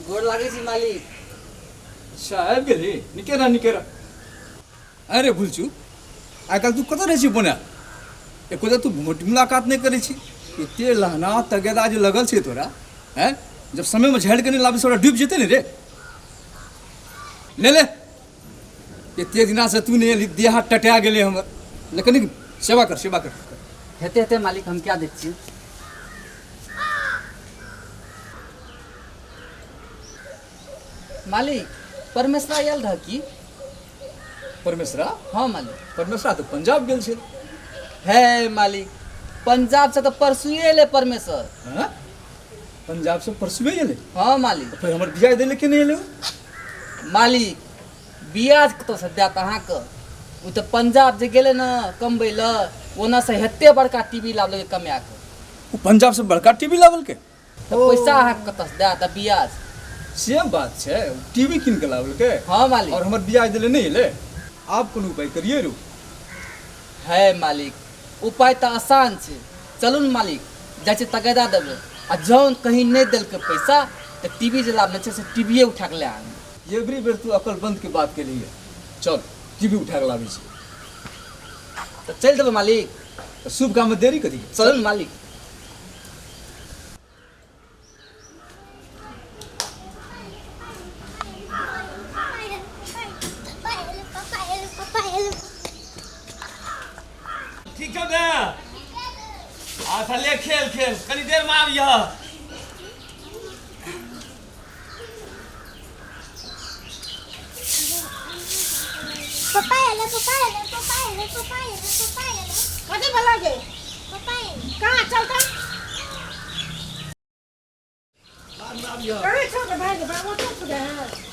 गोर लागै छी मालिक। अच्छा आबि गेली, निके रह निके रह। अरे भुलचू, आइ काल्हि तू कतऽ रहै छी बनायल? एको तू भेंट मुलाकात नहि करै छी। एते लहना तगेदा जे लगल छै तोरा, हैं? जब समयमे झाड़ि के नहि लाबै सबटा डूबि जेतै ने रे। ले ले, एते दिना से तू नहि एली, देह हाथ टटा गेलै हमर। ले कनिक सेवा कर, सेवा कर। हेते हेते मालिक, हम क्या दै छियै। मालिक, परमेश्वरा आयल रह की? परमेश्वरा? हाँ मालिक। परमेश्वरा तऽ पंजाब गेल छै। हे मालिक, पंजाब से तऽ परसुए एलै परमेश्वर। हाँ? पंजाब से परसुए एलै? हाँ मालिक। फेर हमर बियाह दै के नहि एलै? मालिक, बियाह कतऽसँ देत अहाँके? ओ तऽ पंजाब जे गेलै ने कमबै लए, ओना से हेते बड़का टीवी लाबलकै कमा कऽ। ओ पंजाब से बड़का टीवी लाबलकै? तऽ पैसा अहाँके कतऽसँ देत आ बियाज? से बात छै, टीवी कीन के लाबलकै? हाँ मालिक। और हमर बियाह दै नहि एलै? आब कोनो उपाय करिए रू। है मालिक, उपाय तऽ आसान छै। चलू ने मालिक, जाइ छै तगेदा देबै, आ जौन कहीं नहि देलकै पैसा तऽ टीवी जे लाबने छै से टीवीए उठा कऽ लए आनबै। एवरी बेर तू अकलबंद के बात केलही है। चल टीवी उठा के लाबै छी। तऽ चलि देबै मालिक। तऽ शुभ काम में देरी कथी? चलू ने मालिक। ठीक छौ ने? अच्छा ले खेल खेल, कनी देर में आबिह। पप्पा एलै, पप्पा एलै, पप्पा एलै, पप्पा एलै, पप्पा एलै। कथी भेलै गे? पप्पा एलै। कहाँ चल तऽ? कहाँ छौ गे भाइ गे? बाबू ओतऽ छौ गे?